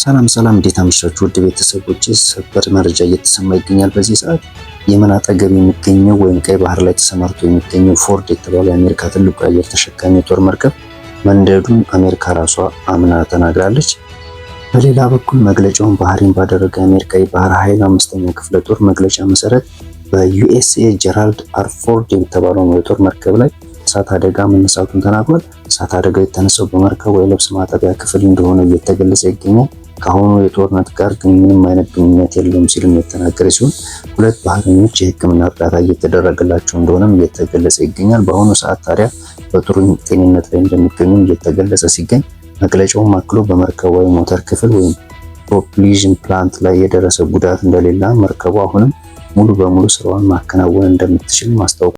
ሰላም ሰላም፣ እንዴት አመሻችሁ ውድ ቤተሰቦች፣ ሰበር መረጃ እየተሰማ ይገኛል። በዚህ ሰዓት የመን አጠገብ የሚገኘው ወይም ቀይ ባህር ላይ ተሰማርቶ የሚገኘው ፎርድ የተባለው የአሜሪካ ትልቁ የአየር ተሸካሚ የጦር መርከብ መንደዱን አሜሪካ ራሷ አምና ተናግራለች። በሌላ በኩል መግለጫውን ባህሪን ባደረገ የአሜሪካ የባህር ኃይል አምስተኛ ክፍለ ጦር መግለጫ መሰረት በ USS ጀራልድ አር ፎርድ የተባለው የጦር መርከብ ላይ እሳት አደጋ መነሳቱን ተናግሯል። እሳት አደጋ የተነሳው በመርከቡ የልብስ ማጠቢያ ክፍል እንደሆነ እየተገለጸ ይገኛል። ከአሁኑ የጦርነት ጋር ግን ምንም አይነት ግንኙነት የለውም ሲልም የተናገረ ሲሆን፣ ሁለት ባህረኞች የሕክምና እርዳታ እየተደረገላቸው እንደሆነም እየተገለጸ ይገኛል። በአሁኑ ሰዓት ታዲያ በጥሩ ጤንነት ላይ እንደሚገኙም እየተገለጸ ሲገኝ፣ መግለጫውም አክሎ በመርከቧ የሞተር ክፍል ወይም propulsion plant ላይ የደረሰ ጉዳት እንደሌለ፣ መርከቧ አሁንም ሙሉ በሙሉ ስራዋን ማከናወን እንደምትችል ማስታወቅ